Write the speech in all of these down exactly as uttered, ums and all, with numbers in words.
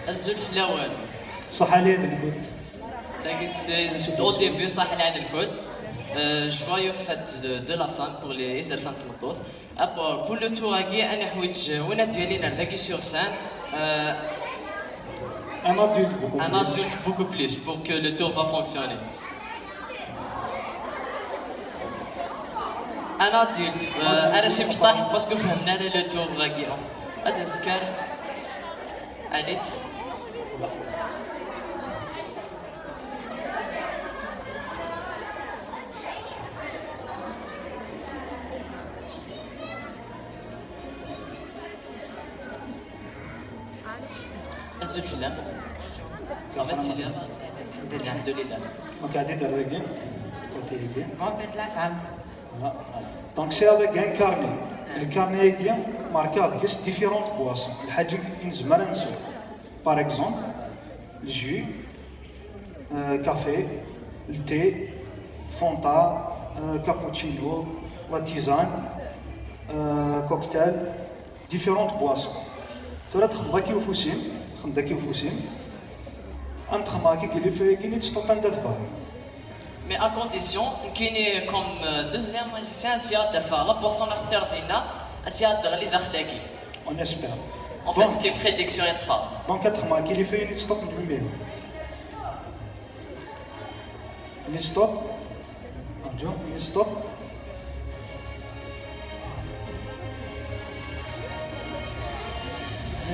Azul fell-awen. Ṣaḥa lɛid-nkent. Tagi c'est au début, ṣaḥa lɛid-nkent. Euh, joyeuses fêtes de, de la femme pour les, izerfan n tmeṭṭut. Ah, pour, pour le tour-agi, ad neḥwiǧ win ad d-yalin ar dagi sur scène. Euh, un adulte beaucoup plus. Un adulte beaucoup plus pour que le tour va fonctionner. Un adulte, euh, arraché, parce que فهمنا le tour-agi. Ad nesker. Allez. Azul fell-am. Ça va, tiliḍ? Alhamdulillah. Donc, Adi Darragui, côté idée. Bon, faites la femme. Voilà. Donc, c'est avec un carnet. Le carnet, il y a marqué avec différentes boissons. Le hadji, il se mélange. Par exemple, le jus, euh, café, le thé, Fanta, euh, cappuccino, la tisane, euh, cocktail, différentes boissons. Tura txedmeḍ-agi ufus-im, txedmeḍ-agi ufus-im, ad nexdem agi, il faut, il faut stop and advance. Mais à condition, nekkini comme, euh, deuxième magicien, ad ssiɛeddaɣ la boisson n xtir dinna, ad ssiɛeddaɣ li daxel-agi. On espère. En fait, donc, c'est une prédiction, yeṭṭef. Donc, ad nexdem agi, il faut stop and lumière. Stop. Arǧu, stop.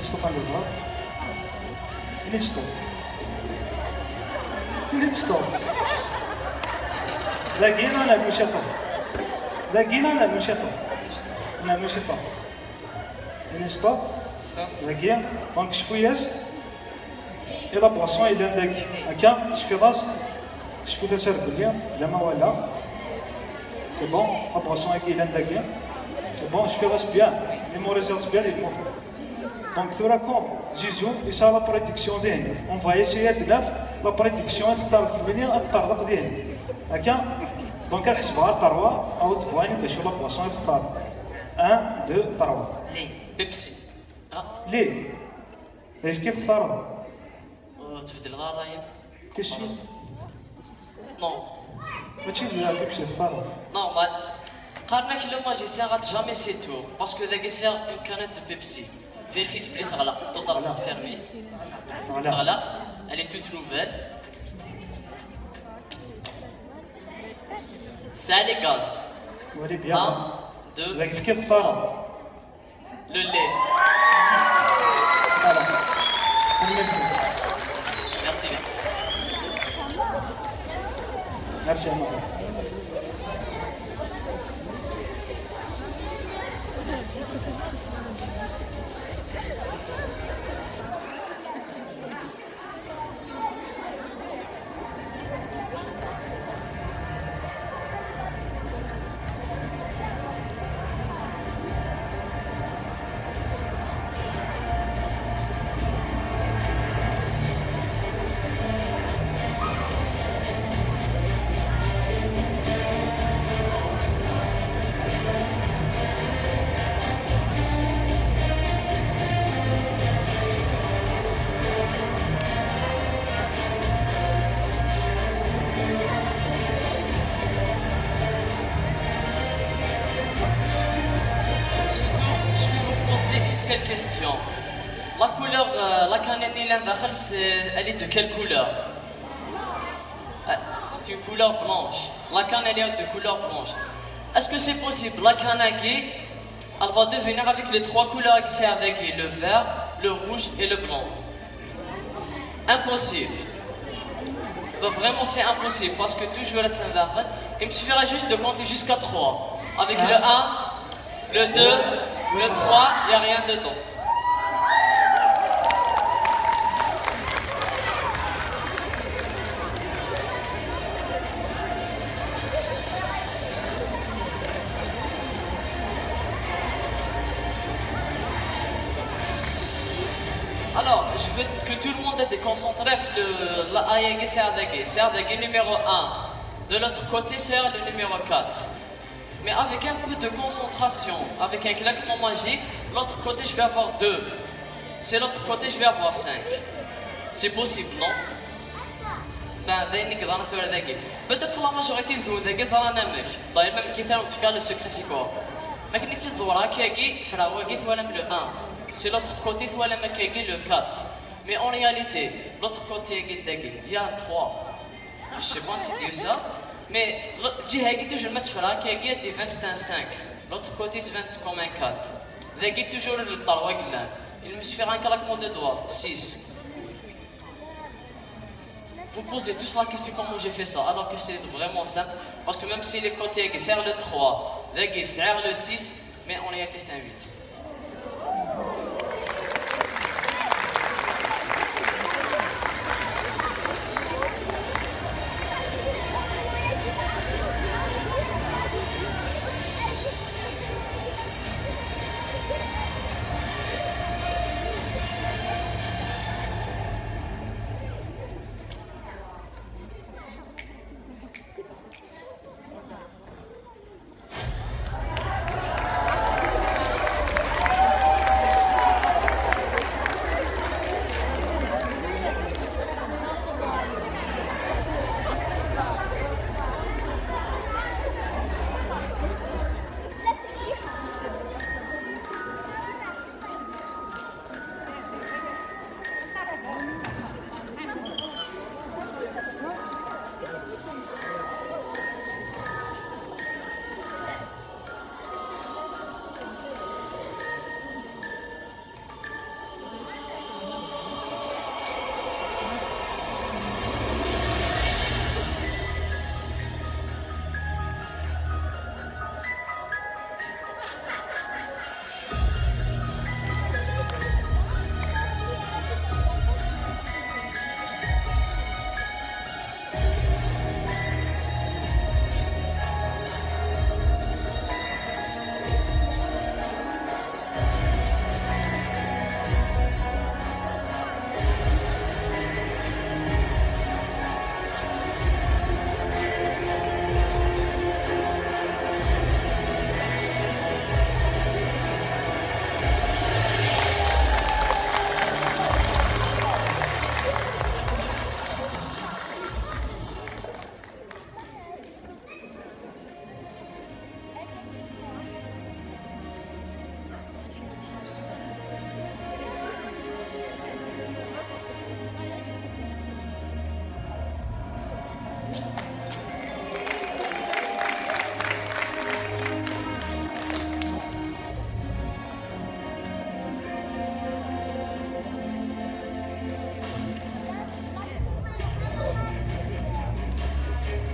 Stop, stop. Stop. Dagi, non, la mouche, attends. Dagi, non, la mouche, attends. La mouche, attends. Stop. Stop. Dagi. Donc, je fouille. Et la boisson, il est dagi. Akka, je fais race. Je fais ça, je fais ça, je fais ça. C'est bon, la boisson, il est dagi. C'est bon, je fais race bien. Il me réserve bien, il me. Donc, tura comme Zizou, il sera la prédiction din. On va essayer de faire la prédiction, ad textar kemmini, ad teṭṭerḍeq din. Akka. Donc, ad ḥesbeɣ ɣer trois, ad tebɣu d acu la boisson ad textar. Un, deux, trois. Lait. Pepsi. Ah. Lait. D ayefki textareḍ? Ur tbeddleḍ ara ṛṛay-im? Question. Non. Mačči d Pepsi textareḍ? Normal. Qqaren-ak le magicien rate jamais ses tours, parce que dagi sɛiɣ une canette de Pepsi. Vérifiez-t, teɣleq, totalement fermée. Voilà. Teɣleq, elle est toute nouvelle. C'est les gaz. Voilà, bien. Un, deux. D ayefki textareḍ? Le lait. Voilà. Merci. Merci à vous. Surtout, je vais vous poser une seule question. La couleur, euh, la canne ni l'un c'est, elle est de quelle couleur? Euh, c'est une couleur blanche. La canne, elle est de couleur blanche. Est-ce que c'est possible, la canne qui, elle va devenir avec les trois couleurs qui c'est avec le vert, le rouge et le blanc? Impossible. Bah, vraiment, c'est impossible parce que toujours, il me suffira juste de compter jusqu'à trois. Avec le un, le deux, le trois, il n'y a rien dedans. Alors, je veux que tout le monde est concentré sur le, la A I G C A D G. C A D G numéro un. De l'autre côté, c'est le numéro quatre. Mais avec un peu de concentration, avec un claquement magique, l'autre côté, je vais avoir deux. C'est l'autre côté, je vais avoir cinq. C'est possible, non? Ben, d ayen i yeḍran tura dagi. Peut-être la majorité deg-wen dagi ẓran amek. D'ailleurs, même Keith, en tout cas, le secret, c'est quoi? Ma akken i tt-id-ḍewreɣ akkagi, ffreɣ wagi twalam le un. Si l'autre côté twalam akkagi le quatre. Mais en réalité, l'autre côté-agi dagi, il y a trois. Je sais pas si c'est ça, mais le- lǧiha-agi toujours ma tt-ffreɣ akkagi, ad d-iban c'est un cinq. L'autre côté tban comme un quatre. Dagi toujours le trois i yellan. Il me suffit rien qu'à la commande de doigts, six. Vous posez tous la question comment j'ai fait ça, alors que c'est vraiment simple, parce que même si les côtés sert le trois, les sert le six, mais on est un huit.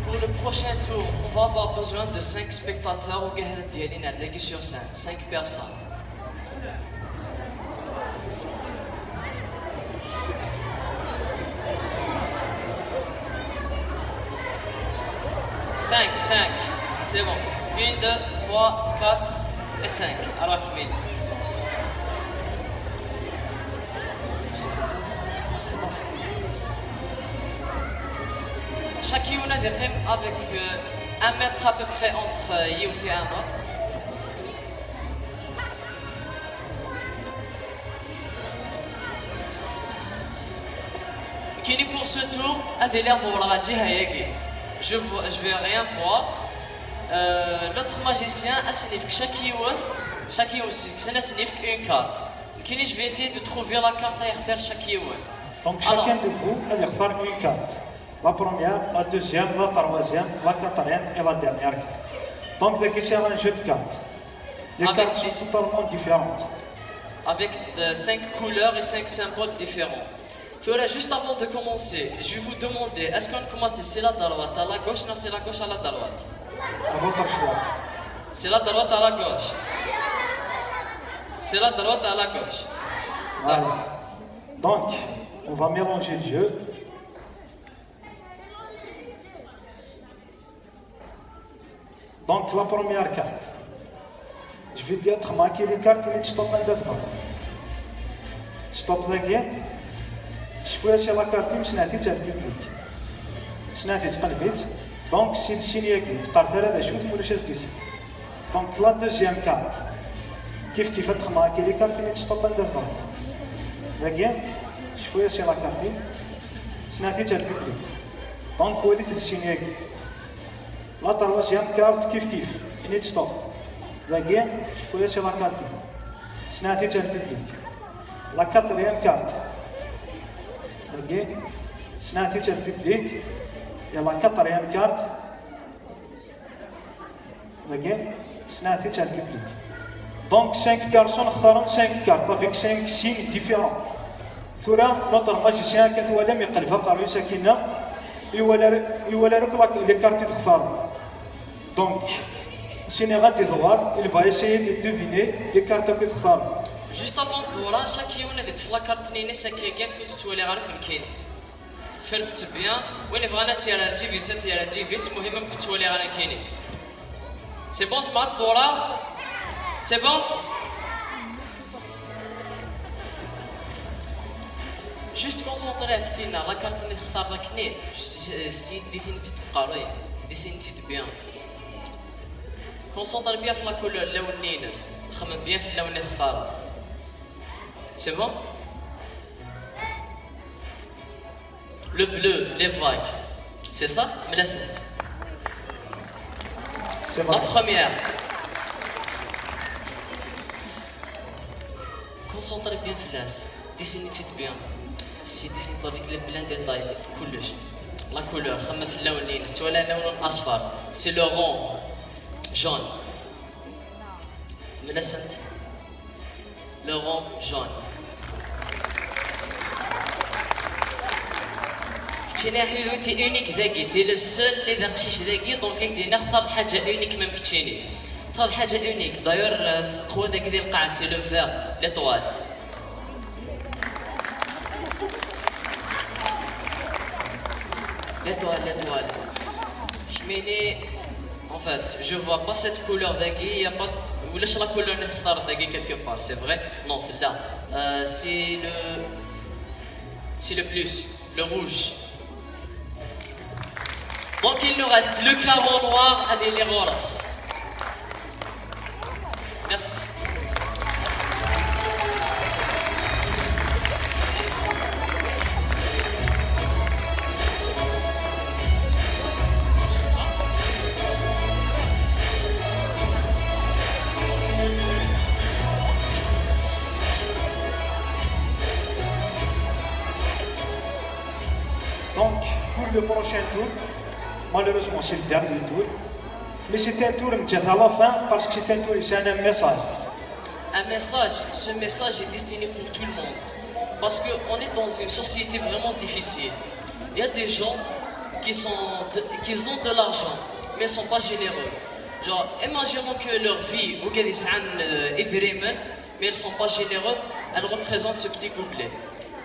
Pour le prochain tour, on va avoir besoin de cinq spectateurs au Gahad Dialin Ardagi sur scène, cinq personnes. Cinq, cinq, c'est bon. Une, deux, trois, quatre et cinq. Alors, Ahmed. Chacun a des primes avec euh, un mètre à peu près entre euh, you et un autre. Kini pour ce tour, ad iliɣ ḍewreɣ ɣer lǧiha-agi. Je vo- je vais rien voir. Euh, l'autre magicien, ad sen-yefk chaque yiwet, chaque yiwet seg-sen ad sen-yefk une carte. Kini, je vais essayer de trouver la carte à faire chaque yiwen. Donc, alors, chacun de vous ad yextar une carte. La première, la deuxième, la troisième, la quatrième et la dernière carte. Donc, dagi c'est un jeu de cartes. Les cartes sont totalement différentes. Avec de cinq couleurs et cinq symboles différents. Tura, juste avant de commencer, je vais vous demander, est-ce qu'on commence c'est la droite à la gauche, non, c'est la gauche à la droite? À votre choix. C'est la droite à la gauche. C'est la droite à la gauche. Voilà. Donc, on va mélanger le jeu. Donc, la première carte. Je vais dire تخماكي les cartes اللي تشطب من دفعه. تشطب ذاكي. شوفوا شي la carte مش نعطيتها للبيبليك. مش نعطيت قلبيت. Donc, c'est le signe ياكي. تقار ثلاثة شوز ولا شاز ديسي. Donc, la deuxième carte. كيف كيف تخماكي les cartes اللي تشطب من دفعه. ذاكي. Cfu-yas i la carte-im. Snat-itt ar public. Donc, walit le signe-agi. La troisième carte, kif kif. Ini-d stop. Dagi, cfu-yas i la carte-im. Snat-itt ar public. La quatrième carte. Dagi, snat-itt ar public. Et la quatrième carte. Dagi, snat-itt ar public. Donc, cinq personnes xtaren cinq cartes avec cinq signes différents. Tura, notre magicien, akka twalam, iqleb aqerru-s akkinna, iwala, iwala akk la, les cartes i textarem. Donc, sini ɣad iḍewwer, il va essayer de deviner les cartes akk i textarem. Juste avant de voir, chaque yiwen ad iṭṭef la carte-nni-ines akka, ur tt-ttwaliɣ ara nekkini. Fertet bien. Win yebɣan ad tt-yerr ar lǧib-is, ad tt-yerr ar lǧib-is, muhim am ken-ttwaliɣ ara nekkini. C'est bon, smart Dora? C'est bon? Juste concentré ɣef tinna, la carte-nni textar akkenni, si, si, dessine-tt-id deg uqerruy, dessine-tt-id bien. Concentré bien ɣef la couleur, llawnen-ines, xemmem bien ɣef llawnen i textareḍ. C'est bon? Le bleu, les vagues. C'est ça? Mla-sent. C'est bon. La première. Concentré bien fell-as. Dessine-tt-id bien. Si dessine-tt avec les plein détails. Kullec. La couleur. Xemmem ɣef llawnen-ines. Twala llawnen aṣfar. C'est le rond. Jaune. Mla-sent. Le rond jaune. Keččini a ḥbibi, t'es unique dagi, t'es le seul اللي d aqcic dagi, donc ad k-d-iniɣ xtar lḥaǧa unique même keččini. Xtar lḥaǧa unique, d'ailleurs, euh, teqwa dagi di lqaɛa, c'est le vert, l'étoile. L'étoile, l'étoile. Kemmini, en fait, je vois pas cette couleur dagi, y a pas, ulac la couleur اللي تختار dagi quelque part, c'est vrai? Non, fell-a. Euh, c'est le, c'est le plus, le rouge. Donc il nous reste le carreau noir avec les roras. Merci. Donc, pour le prochain tour, malheureusement, c'est le dernier tour. Mais c'est un tour, à la fin, parce que c'est un tour, c'est un message. Un message, ce message est destiné pour tout le monde. Parce qu'on est dans une société vraiment difficile. Il y a des gens qui sont, qui ont de l'argent, mais ils sont pas généreux. Genre, imaginons que leur vie, ou mais ils sont pas généreux, elle représente ce petit gobelet.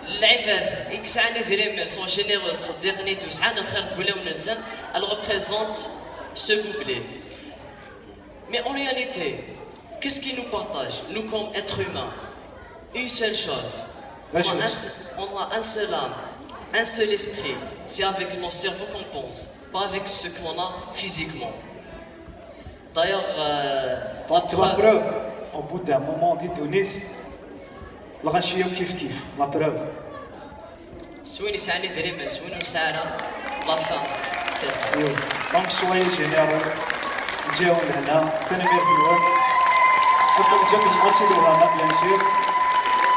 العباد يسعان vraiment sont généreux, صديقني، وسعان الخير بولاون الإنسان، elle représente ce gobelet. Mais en réalité, qu'est-ce qui nous partage, nous comme êtres humains? Une seule chose. On a un se-, on a un seul âme, un seul esprit. C'est avec nos cerveaux qu'on pense, pas avec ce qu'on a physiquement. D'ailleurs, euh, la preuve, au bout d'un moment, di ddunit, lɣaci yakk kif kif, la preuve. S win yesɛan idrimen, s win ur nesɛi ara, la fin, c'est ça. Donc, soyez généreux, ǧǧiɣ lehna, tanemmirt-nwen. Ad ken-ǧǧeɣ deg Asido Hana, bien sûr.